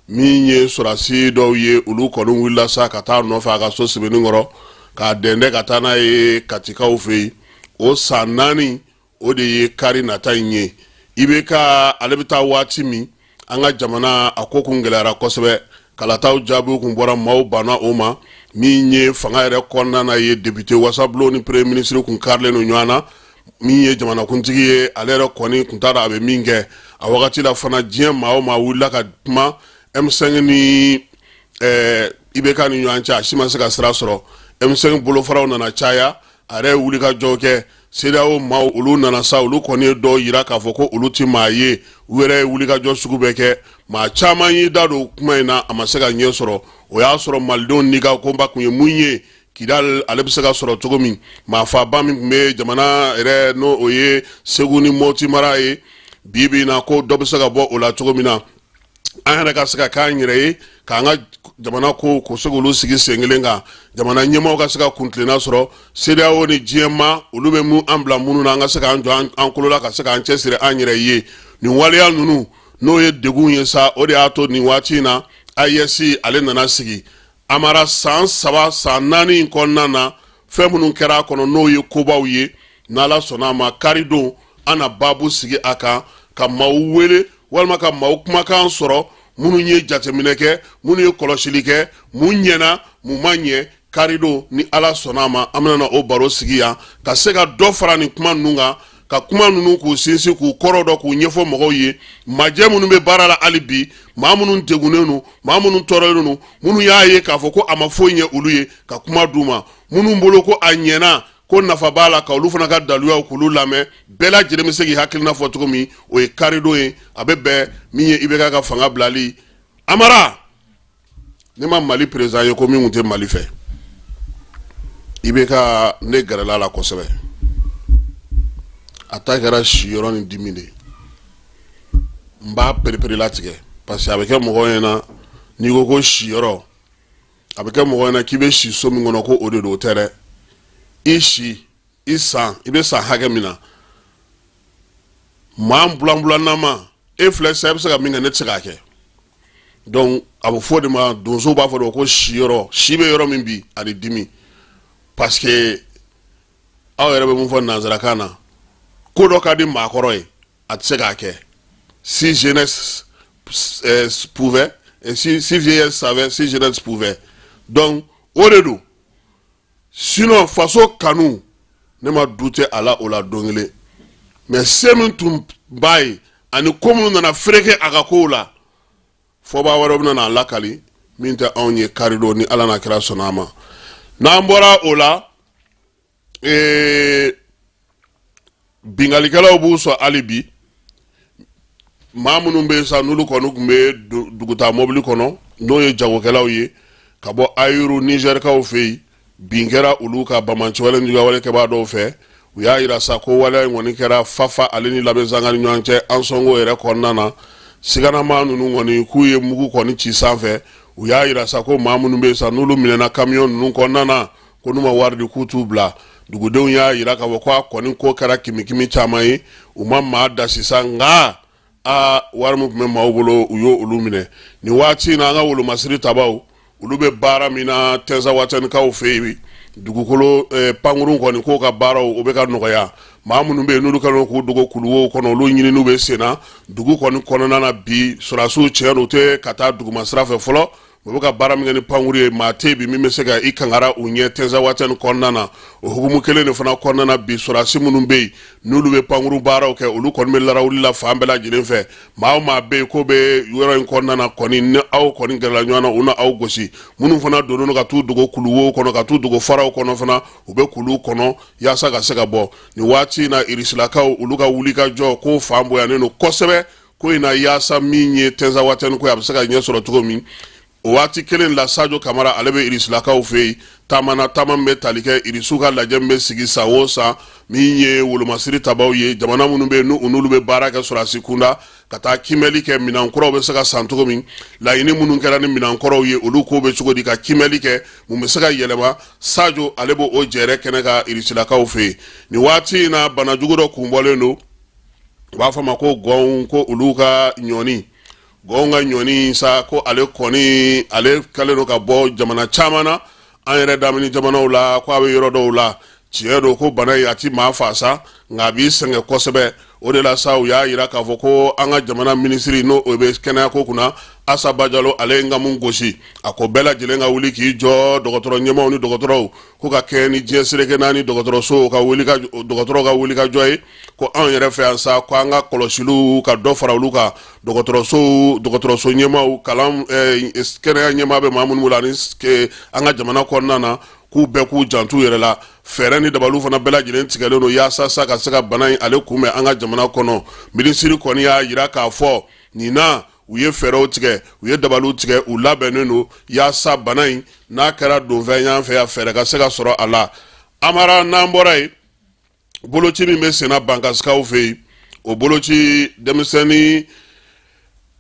Min ye sɔrɔdasi dɔw ye, olu kɔni wulila sa ka taa nɔfɛ a ka so Sebenikɔrɔ, k'a dɛndɛ ka taa n'a ye Katikaw fɛ yen. O san 4, o de ye kari nata in ye. IBK ale bɛ taa waati min, an ka jamana a ko kun gɛlɛyara kosɛbɛ. Kalataw jaabiw kun bɔra, maaw banna o ma. Min ye fanga yɛrɛ kɔnɔna na ye, député wasabulon ni premier ministre kun karilen don ɲɔgɔn na. Min ye jamanakuntigi ye, ale yɛrɛ kɔni kun t'a dɔn a bɛ min kɛ a wagati la fana. Diɲɛ maa o maa wulila ka kuma M5 ni IBK ni ɲɔgɔn cɛ, a si ma se ka sira sɔrɔ. M5 bolofaraw nana caya, a yɛrɛ ye wulikajɔ kɛ. CEDEAO maaw, olu nana sa, olu kɔni ye dɔw yira k'a fɔ ko olu tɛ maa ye. U yɛrɛ ye wulikajɔ sugu bɛɛ kɛ, maa caman y'i da don kuma in na, a ma se ka ɲɛ sɔrɔ. O y'a sɔrɔ malidenw ni ka koba kun ye mun ye? Kidal ale bɛ se ka sɔrɔ cogo min? Maafaaba min tun bɛ jamana yɛrɛ, n'o o ye Segu ni Mɔti mara ye, bi bi in na, ko dɔ bɛ se ka bɔ o la cogo min na, an yɛrɛ ka se ka k'an yɛrɛ ye, k'an ka jamana ko ko se k'olu sigi sen kelen kan, jamana ɲɛmaaw ka se ka kuntilenna sɔrɔ, CEDEAO ni diɲɛ ma olu bɛ mun an bila minnu na, an ka se k'an jɔ an kolo la, ka se k'an cɛsiri an yɛrɛ ye. Nin waleya ninnu, n'o ye degun ye sa, o de y'a to nin waati in na AES ale nana sigi. Amara, san 3, san 4 in kɔnɔna na, fɛn minnu kɛra a kɔnɔ, n'o ye kobaw ye, n'Ala sɔnna a ma, karidon an na baabu sigi a kan, ka maaw wele walima ka maaw kumakan sɔrɔ, minnu ye jateminɛ kɛ, minnu ye kɔlɔsili kɛ, mun ɲɛna, mun ma ɲɛ. Karidon, ni Ala sɔnna a ma, an bɛna o baro sigi yan, ka se ka dɔ fara nin kuma ninnu kan, ka kuma ninnu k'u sinsin, k'u kɔrɔ dɔn, k'u ɲɛfɔ mɔgɔw ye. Majɛ minnu bɛ baara la hali bi, maa minnu degunnen don, maa minnu tɔɔrɔlen don, minnu y'a ye k'a fɔ ko a ma foyi ɲɛ olu ye, ka kuma d'u ma. Minnu bolo ko a ɲɛna, ko nafa b'a la, ka olu fana ka daluyaw k'olu lamɛn. Bɛɛ lajɛlen bɛ se k'i hakilina fɔ cogo min. O ye karidon ye, a bɛ bɛn min ye IBK ka fanga bilali. Amara, ne ma Mali président ye ko min tun tɛ Mali fɛ. IBK, ne gɛrɛla la kosɛbɛ. A ta kɛra siyɔrɔ ni dimi de ye. N b'a pereperelatigɛ parce que a bɛ kɛ mɔgɔ ɲɛna, n'i ko ko siyɔrɔ, a bɛ kɛ mɔgɔ ɲɛna k'i bɛ si so min kɔnɔ, ko o de don. O tɛ dɛ. I si, i san, i bɛ san hakɛ min na, maa bulanbulanama e filɛ sisan, e bɛ se ka min kɛ, ne tɛ se k'a kɛ. Donc a bɛ fɔ o de ma, donsow b'a fɔ de ma ko siyɔrɔ, si bɛ yɔrɔ min bi ani dimi, parce que aw yɛrɛ bɛ mun fɔ nanzarakan na, ko dɔ ka di maakɔrɔ ye, a tɛ se k'a kɛ. Si jeunesse pouvait, si vieillesse savait, si jeunesse pouvait. Donc o de don. Sinon faso kanu, ne ma douter a la o la don kelen. Mais se min tun b'a ye ani ko minnu nana fereke a ka kow la, fɔba wɛrɛ bɛna n'a lakali min tɛ anw ye. Karidon, ni Ala n'a kira sɔnna a ma. N'an bɔra o la, binkalikɛlaw b'u sɔn hali bi. Maa minnu bɛ sa, n'olu kɔni tun bɛ dugutaa mɔbili kɔnɔ, n'o ye jagokɛlaw ye ka bɔ Ayiru Nizɛrikaw fɛ yen, bin kɛra olu ka banbaanciwale ni juguyawale kɛbaa dɔw fɛ. U y'a yira sa ko waleya in kɔni kɛra Fafa ale ni Labezanga ni ɲɔgɔn cɛ, Ansɔngo yɛrɛ kɔnɔna na. Siganamaa ninnu kɔni k'u ye mugu kɔni ci sanfɛ. U y'a yira sa ko maa minnu bɛ sa, n'olu minɛna kamiyɔn ninnu kɔnɔna na, ko n'u ma wari di, k'u t'u bila. Dugudenw y'a yira k'a fɔ ko a kɔni ko kɛra kimikimi caman ye. U ma maa da sisan, nka aa, wari min tun bɛ maaw bolo, u y'o olu minɛ. Nin waati in na, an ka wolomasiri tabaw, olu bɛ baara min na Tɛnzawatɛnikaw fɛ yen, dugukolo pankurun kɔni k'o ka baaraw o bɛ ka nɔgɔya. Maa minnu bɛ yen, n'olu kɛlen k'u dogo kuluwow kɔnɔ, olu ɲininiw bɛ sen na dugu kɔni kɔnɔna na bi. Sɔrɔdasiw, tiɲɛ don, u tɛ ka taa duguma sira fɛ fɔlɔ. U bɛ ka baara min kɛ ni pankuru ye, maa tɛ bi min bɛ se ka i kangara u ɲɛ Tɛnzawatɛni kɔnɔna na. O hukumu kelen de fana kɔnɔna na bi, sɔrɔdasi minnu bɛ yen, n'olu bɛ pankuru baaraw kɛ, olu kɔni bɛ larawuli la fan bɛɛ lajɛlen fɛ. Maa o maa bɛ yen k'o bɛ yɔrɔ in kɔnɔna na kɔni, ni aw kɔni gɛrɛla ɲɔgɔn na, u na aw gosi. Minnu fana donnen don ka t'u dogo kuluwow kɔnɔ, ka t'u dogo faraw kɔnɔ fana, u bɛ kulu kɔnɔ yaasa ka se ka bɔ. Nin waati in na, irisilakaw, olu ka wulikajɔ ko fan bonyanen don kosɛbɛ ko in na, yaasa min ye Tɛnzawatɛni ko ye, a bɛ se ka ɲɛ sɔrɔ cogo min. O waati kelen la, Sajo Kamara, ale bɛ irisilakaw fɛ yen taama na, taama min bɛ tali kɛ irisiw ka lajɛ min bɛ sigi san o san, min ye wolomasiri tabaw ye, jamana minnu bɛ yen, n'u n'olu bɛ baara kɛ sɔrɔdasi kunda, ka taa kiimɛli kɛ minɛn kuraw bɛ se ka san cogo min, laɲini minnu kɛra ni minɛn kɔrɔw ye, olu ko bɛ cogo di, ka kiimɛli kɛ mun bɛ se ka yɛlɛma. Sajo, ale b'o o jɛrɛ kɛnɛ kan irisilakaw fɛ yen nin waati in na. Banajugu dɔ kun bɔlen don, u b'a fɔ a ma ko gɔnw, ko olu ka ɲɔni, gɔnw ka ɲɔni sa, ko ale kɔni ale kɛlen don ka bɔ jamana caman na, an yɛrɛ damini jamanaw la, ko a bɛ yɔrɔ dɔw la. Tiɲɛ don ko bana in a ti maa faa sa, nka a b'i sɛgɛn kosɛbɛ. O de la sa, u y'a yira k'a fɔ ko an ka jamana minisiri, n'o o bɛ kɛnɛyako kunna, Asa Bajalo, ale ye nkamu gosi. A ko bɛɛ lajɛlen ka wuli k'i jɔ, dɔgɔtɔrɔ ɲɛmaaw ni dɔgɔtɔrɔw, ko ka kɛɲɛ ni diɲɛ seleke naani dɔgɔtɔrɔsow ka wuli ka dɔgɔtɔrɔw ka wuli ka jɔ ye, ko anw yɛrɛ fɛ yan sa, ko an ka kɔlɔsiliw ka dɔ fara olu kan, dɔgɔtɔrɔsow, dɔgɔtɔrɔso ɲɛmaaw, kalan kɛnɛya ɲɛmaa bɛ maa minnu bolo ani an ka jamana kɔnɔna na, k'u bɛɛ k'u janto u yɛrɛ la. Fɛɛrɛ ni dabaliw fana bɛɛ lajɛlen tigɛlen don yaasa sa ka se ka bana in ale kunbɛn an ka jamana kɔnɔ. Minisiri kɔni y'a yira k'a fɔ nin na, u ye fɛɛrɛw tigɛ, u ye dabaliw tigɛ, u labɛnnen don yaasa bana in n'a kɛra donfɛn y'an fɛ yan, fɛɛrɛ ka se ka sɔrɔ a la. Amara, n'an bɔra yen, boloci min bɛ senna Bankasikaw fɛ yen, o boloci denmisɛnnin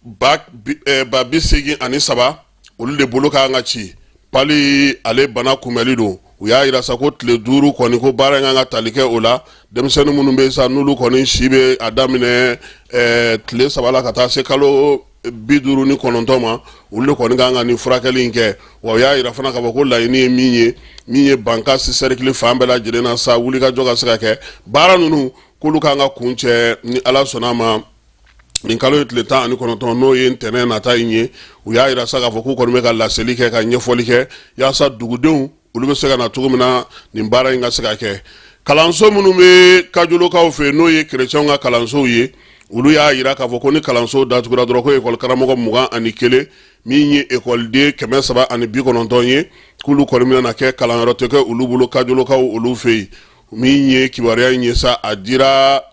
83,000, olu de bolo ka kan ka ci. Pali ale bana kunbɛli don. U y'a yira sa ko tile 5 kɔni, ko baara in kan ka tali kɛ o la. Denmisɛnnin minnu bɛ sa, n'olu kɔni si bɛ a daminɛ tile 3 la ka taa se kalo 59 ma, olu de kɔni kan ka nin furakɛli in kɛ. Wa u y'a yira fana k'a fɔ ko laɲini ye min ye, min ye Bankasi sɛrikili fan bɛɛ lajɛlen na sa, wulikajɔ ka se ka kɛ. Baara ninnu, k'olu kan ka kuncɛ ni Ala sɔnna a ma nin kalo ye tile 19, n'o ye ntɛnɛn nata in ye. U y'a yira sa k'a fɔ k'u kɔni bɛ ka laseli kɛ, ka ɲɛfɔli kɛ yaasa dugudenw olu bɛ se ka na cogo min na, nin baara in ka se ka kɛ. Kalanso minnu bɛ Kajolokaw fɛ, n'o ye kerecɛnw ka kalansow ye, olu y'a yira k'a fɔ ko ni kalanso datugura dɔrɔn, ko ekɔli karamɔgɔ 21, min ye ekɔliden 390 ye, k'olu kɔni bɛna na kɛ kalanyɔrɔ tɛ kɛ olu bolo Kajolokaw olu fɛ yen. Min ye kibaruya in ye sa, a dira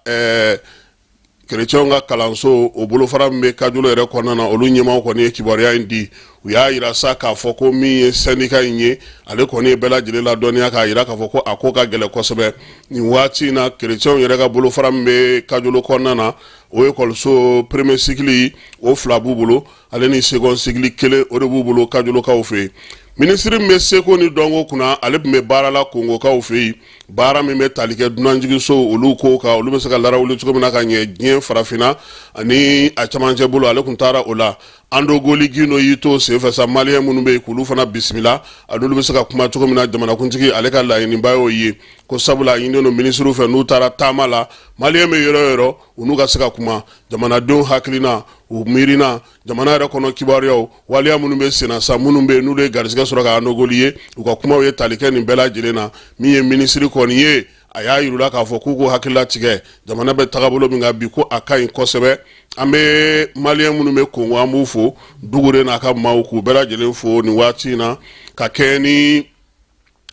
kerecɛnw ka kalanso o bolofara min bɛ Kajolo yɛrɛ kɔnɔna na, olu ɲɛmaaw kɔni ye kibaruya in di. U y'a yira sa k'a fɔ ko min ye sɛndika in ye, ale kɔni ye bɛɛ lajɛlen ladɔnniya k'a yira k'a fɔ ko a ko ka gɛlɛn kosɛbɛ nin waati in na. Kerecɛnw yɛrɛ ka bolofara min bɛ Kajolo kɔnɔna na, o ekɔliso premier cycle o fila b'u bolo, ale ni second cycle kelen, o de b'u bolo Kajolokaw fɛ yen. Minisiri min bɛ seko ni dɔnko kunna, ale tun bɛ baara la Kongokaw fɛ yen, baara min bɛ tali kɛ dunanjiginsow olu ko kan, olu bɛ se ka larawuli cogo min na ka ɲɛ diɲɛ, farafinna ani a camancɛ bolo, ale tun taara o la. Andogoli Gindo y'i to senfɛ sa, maliyɛn minnu bɛ yen, k'olu fana bisimila, a n'olu bɛ se ka kuma cogo min na. Jamanakuntigi ale ka laɲiniba y'o ye, ko sabula a ɲininen don minisiriw fɛ, n'u taara taama la, maliyɛn bɛ yɔrɔ o yɔrɔ, u n'u ka se ka kuma jamanadenw hakilina, u miirina, jamana yɛrɛ kɔnɔ kibaruyaw, waleya minnu bɛ senna sa, minnu bɛ yen n'olu ye garisɛgɛ sɔrɔ ka Andogoli ye, u ka kumaw ye tali kɛ nin bɛɛ lajɛlen na. Min ye minisiri kɔni ye, a y'a yir'u la k'a fɔ k'u k'u hakilila tigɛ jamana bɛ tagabolo min kan bi, ko a ka ɲi kosɛbɛ. An bɛ maliyɛn minnu bɛ Kongo, an b'u fo, Dugure n'a ka maaw, k'u bɛɛ lajɛlen fo nin waati in na. Ka kɛɲɛ ni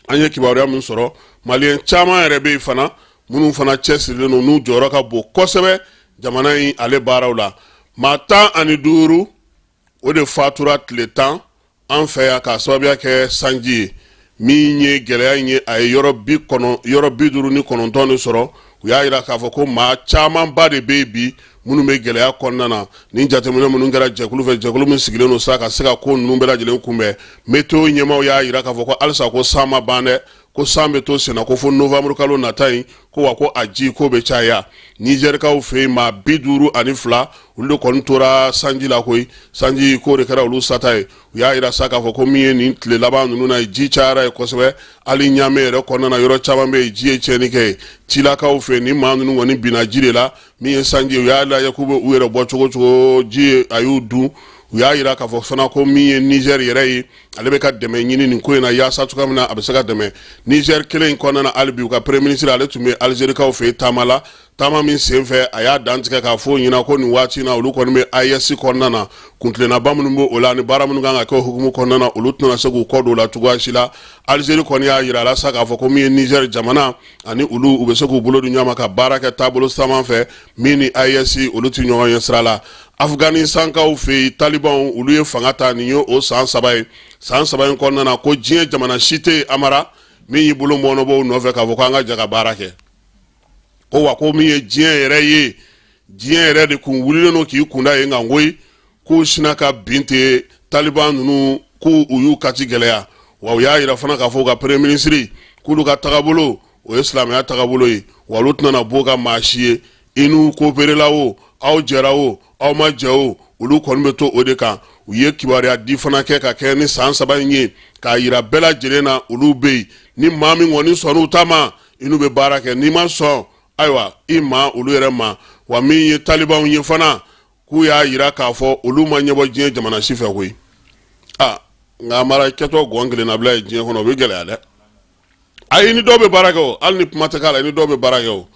an ye kibaruya min sɔrɔ, maliyɛn caman yɛrɛ bɛ yen fana minnu fana cɛsirilen don, n'u jɔyɔrɔ ka bon kosɛbɛ jamana in ale baaraw la. Maa 15, o de fatura tile 10 an fɛ yan k'a sababuya kɛ sanji ye. Min ye gɛlɛya in ye, a ye yɔrɔ 59 de sɔrɔ. U y'a yira k'a fɔ ko maa camanba de bɛ yen bi minnu bɛ gɛlɛya kɔnɔna na. Ni jateminɛ minnu kɛra jɛkulu fɛ, jɛkulu min sigilen don sa ka se ka ko ninnu bɛɛ lajɛlen kunbɛn, météo ɲɛmaaw y'a yira k'a fɔ ko halisa ko san ma ban dɛ, ko san bɛ to senna ko fo novembre kalo nata in, ko wa ko a ji ko bɛ caya. Nizɛrikaw fɛ yen, maa 52, olu de kɔni tora sanji la koyi. Sanji ko de kɛra olu sata ye. U y'a yira sa k'a fɔ ko min ye nin tile laban ninnu na ye, ji cayara ye kosɛbɛ. Hali Ɲame yɛrɛ kɔnɔna na, yɔrɔ caman bɛ yen, ji ye tiɲɛni kɛ yen. Tilakaw fɛ yen, ni maa ninnu kɔni binna ji de la. Min ye sanji ye, u y'a lajɛ k'u bɛ u yɛrɛ bɔ cogo cogo, ji ye a y'u dun. U y'a yira k'a fɔ fana ko min ye Nizɛri yɛrɛ ye, ale bɛ ka dɛmɛ ɲini nin ko in na yaasa cogoya min na a bɛ se ka dɛmɛ. Nizɛri kelen in kɔnɔna na, hali bi u ka premier ministre, ale tun bɛ Alizerikaw fɛ yen taama la. Taama min senfɛ, a y'a dantigɛ k'a fɔ ɲɛna ko nin waati in na, olu kɔni bɛ AES kɔnɔna na, kuntilennaba minnu bɛ o la ani baara minnu kan ka kɛ o hukumu kɔnɔna na, olu tɛna se k'u kɔ don o la cogoya si la. Alizeri kɔni y'a yira a la sa k'a fɔ ko min ye Nizɛri jamana ani olu, u bɛ se k'u bolo di ɲɔgɔn ma ka baara kɛ taabolo caman fɛ min ni AES olu tɛ ɲɔgɔn ye sira la. Afganistankaw fɛ yen, talibanw olu ye fanga ta, nin ye o san 3 ye. San 3 in kɔnɔna na, ko diɲɛ jamana si tɛ yen, Amara, min y'i bolo mɔɔnɔbɔ u nɔfɛ k'a fɔ ko an ka jɛ ka baara kɛ. Ko wa ko min ye diɲɛ yɛrɛ ye, diɲɛ yɛrɛ de kun wulilen don k'i kunda yen kan koyi, k'u sina ka bin ten taliban ninnu, k'u u y'u kati gɛlɛya. Wa u y'a yira fana k'a fɔ u ka premier ministre k'olu ka tagabolo, o ye silamɛya tagabolo ye, wa olu tɛna b'o ka maa si ye. I n'u coopérer la o, aw jɛra o, aw ma jɛ o, olu kɔni bɛ to o de kan. U ye kibaruya di fana kɛ ka kɛ ni san 3 in ye k'a yira bɛɛ lajɛlen na, olu bɛ yen. Ni maa min kɔni sɔnn'u ta ma, I n'u bɛ baara kɛ, n'i ma sɔn, ayiwa, i ma olu yɛrɛ ma. Wa min ye talibanw ye fana, k'u y'a jira k'a fɔ olu ma ɲɛbɔ diɲɛ jamana si fɛ koyi. Aa, nka Amara kɛtɔ gɔn kelen nabila ye diɲɛ kɔnɔ, o bɛ gɛlɛya dɛ. Ayi, ni dɔw bɛ baara kɛ o, hali ni kuma tɛ k'a la, i ni dɔw bɛ baara kɛ o,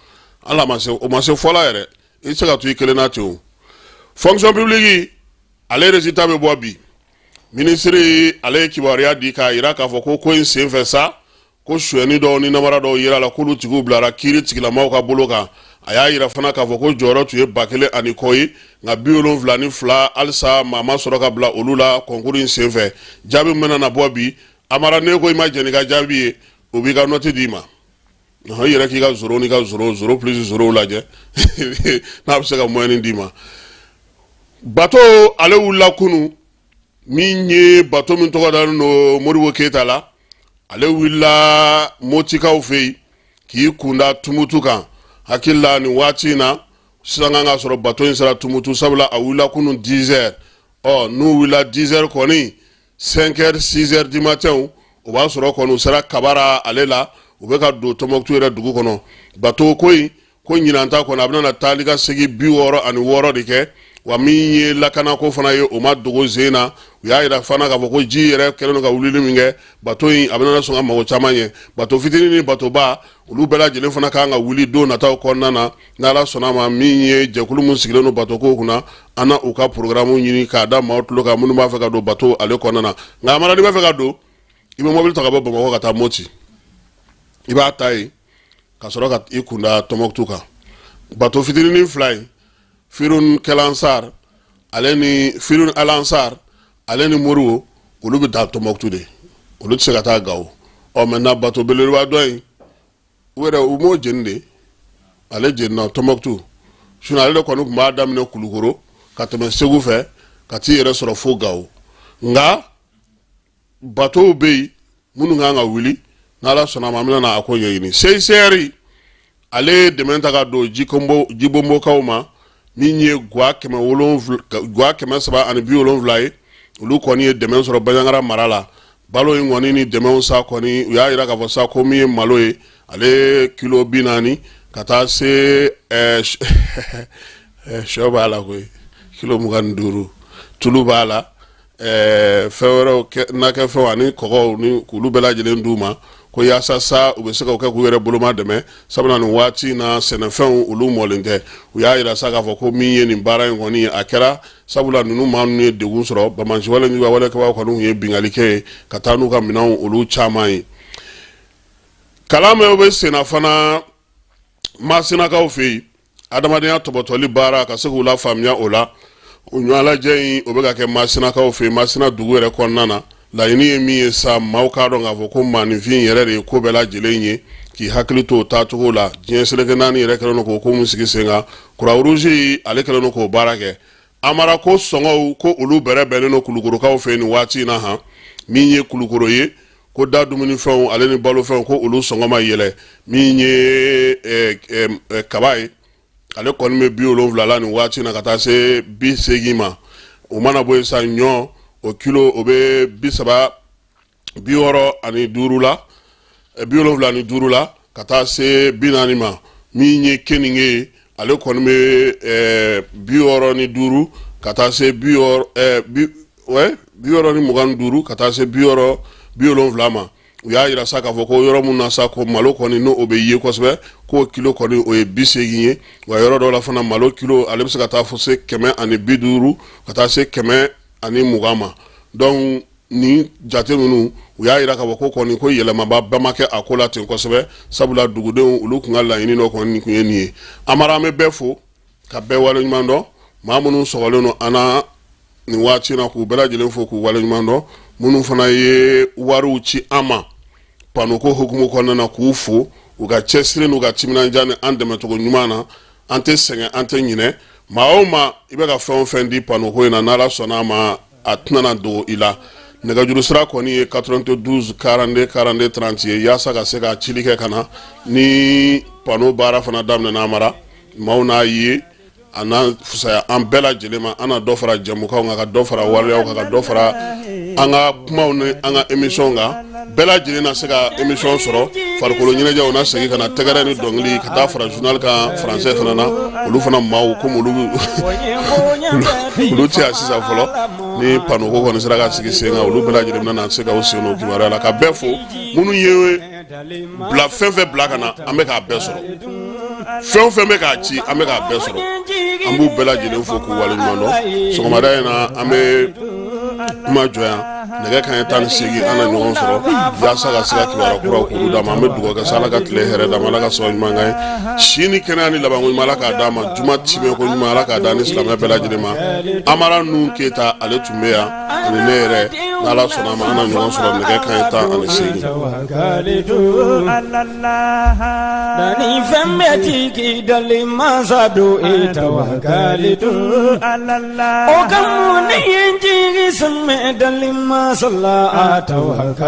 hali a ma se, o ma se fɔla yɛrɛ, i tɛ se ka to i kelen na ten o. Fonction publique, ale résultat bɛ bɔ bi. Minisiri, ale ye kibaruya di k'a jira k'a fɔ ko in senfɛ sa, ko sonyɛni dɔw ni namara dɔw yera la, k'olu tigiw bilara kiiri tigilamaw ka bolo kan. A y'a jira fana k'a fɔ ko jɔyɔrɔ tun ye 1000 ani kɔ ye, nka 72 halisa maa ma sɔrɔ ka bila olu la concours in senfɛ. Jaabi min bɛna na bɔ bi, Amara, ne ko i ma jɛn n'i ka jaabi ye, o b'i ka nɔti d'i ma. I yɛrɛ k'i ka zéro n'i ka zéro, zéro plus zéro lajɛ n'a bɛ se ka moyenne d'i ma. Bato, ale wulila kunun. Min ye bato min tɔgɔ dalen don Modibo Keyita la, ale wulila Motikaw fɛ yen k'i kunda Tumutu kan. Hakili la, nin waati in na sisan kan ka sɔrɔ bato in sera Tumutu, sabula a wulila kunun 10 heures. Ɔ, n'u wulila 10 heures kɔni, 5 heures, 6 heures du matin, o b'a sɔrɔ kɔni u sera Kabara ale la, u bɛ ka don Tɔnbɔkutu yɛrɛ dugu kɔnɔ. Bato ko in ko ɲinan ta kɔnɔ, a bɛna taali ka segin 66 de kɛ. Wa min ye lakanako fana ye, o ma dogo sen na. U y'a jira fana k'a fɔ ko ji yɛrɛ kɛlen don ka wulili min kɛ, bato in a bɛna sɔn ka mago caman ɲɛ. Bato fitinin ni batoba, olu bɛɛ lajɛlen fana kan ka wuli don nataw kɔnɔna na, n'Ala sɔnna ma. Min ye jɛkulu min sigilen don bato ko kunna, an na u ka programme ɲini k'a da maaw tulo kan minnu b'a fɛ ka don bato ale kɔnɔna na. Nka Amara, n'i b'a fɛ ka don, i bɛ mobili ta ka bɔ Bamakɔ ka taa Moti, i b'a ta yen ka sɔrɔ ka i kunda Tɔnbɔkutu kan. Bato fitinin fila in, Firun Kɛlansar ale ni Firun Alansar ale ni Moribo, olu bɛ taa Tɔnbɔkutu de, olu tɛ se ka taa Gawo. Ɔ, maintenant, bato belebeleba dɔ in, u yɛrɛ u m'o jeni de, ale jenina Tɔnbɔkutu. Sinon ale de kɔni tun b'a daminɛ Kulukoro ka tɛmɛ Segu fɛ ka t'i yɛrɛ sɔrɔ fo Gawo. Nka batow bɛ yen minnu kan ka wuli, n'Ala sɔnna a ma, an bɛna a ko ɲɛɲini. CICR, ale ye dɛmɛ ta ka don Jibonbokaw ma. Min ye gwa 770 ye, olu kɔni ye dɛmɛ sɔrɔ Banjagara mara la. Balo in kɔni ni dɛmɛw sa kɔni, u y'a jira k'a fɔ sa ko min ye malo ye, ale kilo 40, ka taa se sɔ b'a la koyi, kilo 25, tulu b'a la, fɛn wɛrɛw nakɛfɛnw ani kɔgɔw, ni k'olu bɛɛ lajɛlen d'u ma, ko yaasa sa u bɛ se k'o kɛ k'u yɛrɛ boloma dɛmɛ, sabula nin waati in na sɛnɛfɛnw olu mɔlen tɛ. U y'a jira sa k'a fɔ ko min ye nin baara in kɔni, a kɛra sabula ninnu maa ninnu ye degun sɔrɔ, banbaanciwale ni walekɛbaaw kɔni tun ye binkanni kɛ ye ka taa n'u ka minɛnw olu caman ye. Kalan min bɛ senna fana Masinakaw fɛ yen, adamadenya tɔbɔtɔli baara, ka se k'u la faamuya o la, o ɲɔgɔnlajɛ in, o bɛ ka kɛ Masinakaw fɛ yen, Masina dugu yɛrɛ kɔnɔna na. Laɲini ye min ye sa, maaw k'a dɔn k'a fɔ ko maaninfin yɛrɛ de ye ko bɛɛ lajɛlen ye, k'i hakili to o taacogo la. Diɲɛ seleke naani yɛrɛ kɛlen don k'o ko min sigi sen kan, Croix-Rouge ale kɛlen don k'o baara kɛ. Amara, ko sɔngɔw ko olu bɛrɛ bɛnnen don Kulukorokaw fɛ nin waati in na han. Min ye Kulukoro ye, ko da dumunifɛnw ale ni balofɛnw, ko olu sɔngɔ ma yɛlɛ. Min ye kaba ye, ale kɔni bɛ 70 la nin waati na ka taa se 80 ma. O mana bɔ yen sa, ɲɔ o kilo, o bɛ 30, 65 la, 75 la ka taa se 40 ma. Min ye keninge ye, ale kɔni bɛ 65 ka taa se 60 65 ka taa se 60, 70 ma. U y'a jira sa k'a fɔ ko yɔrɔ min na sa, ko malo kɔni n'o bɛ ye kosɛbɛ, k'o kilo kɔni o ye 80 ye. Wa yɔrɔ dɔw la fana, malo kilo ale bɛ se ka taa fo se 150 ka taa se 120 ma. Donc nin jate ninnu, u y'a jira k'a fɔ ko kɔni ko yɛlɛmaba ba ma kɛ a ko la ten kosɛbɛ, sabula dugudenw olu tun ka laɲini dɔ kɔni tun ye nin ye. Amara, an bɛ bɛɛ fo ka bɛɛ waleɲuman dɔn. Maa minnu sɔgɔlen don an na nin waati na, k'u bɛɛ lajɛlen fo k'u waleɲuman dɔn. Minnu fana ye wariw ci an ma panoko hukumu kɔnɔna na, k'u fo u ka cɛsiri n'u ka timinandiya ni an dɛmɛcogo ɲuman na. An tɛ sɛgɛn, an tɛ ɲinɛ. Maa o maa, i bɛ ka fɛn o fɛn di panoko in na, n'Ala sɔnna a ma, a tɛna dogo i la. Nɛgɛjuru sira kɔni ye 92 42 42 30 ye, yaasa ka se ka cili kɛ ka na. Ni pano baara fana daminɛna, Amara, maaw n'a ye, a n'a fisaya an bɛɛ lajɛlen ma. An na dɔ fara jɛmukanw kan, ka dɔ fara waleyaw kan, ka dɔ fara an ka kumaw ni an ka émission kan. Bɛɛ lajɛlen na se ka émission sɔrɔ. Farikolo ɲɛnajɛw na segin ka na, tɛgɛrɛ ni dɔnkili, ka taa fara journal kan français fana na. Olu fana maaw, komi olu tɛ yan sisan fɔlɔ, ni panneau ko kɔni sera ka sigi sen kan, olu bɛɛ lajɛlen bɛna na se ka u sen don kibaruya la. Ka bɛɛ fo, minnu ye bila fɛn fɛn bila ka na, an bɛ k'a bɛɛ sɔrɔ. Fɛn o fɛn bɛ k'a ci, an bɛ k'a bɛɛ sɔrɔ. An b'u bɛɛ lajɛlen fo k'u waleɲuman dɔn. Sɔgɔmada in na, an bɛ kuma jɔ yan. Nɛgɛ kanɲɛ 18, an na ɲɔgɔn sɔrɔ yaasa ka se ka kibaruya kuraw k'olu d'a ma. An bɛ dugawu kɛ sa, Ala ka tile hɛrɛ d'a ma, Ala ka sɔrɔ ɲuman k'an ye, si ni kɛnɛya ni labanko ɲuman, Ala k'a d'a ma, juma timɛ ko ɲuman, Ala k'a d'an ni silamɛ bɛɛ lajɛlen ma. Amara Nuhu Keyita, ale tun bɛ yan ani ne yɛrɛ. N'Ala sɔnna a ma, an na ɲɔgɔn sɔrɔ nɛgɛ kanɲɛ 18. Ni fɛn bɛɛ tigi dali masa don e tawakalitu o ka mun ni ye jigi sɛmɛ dali masa la a tawakalitu.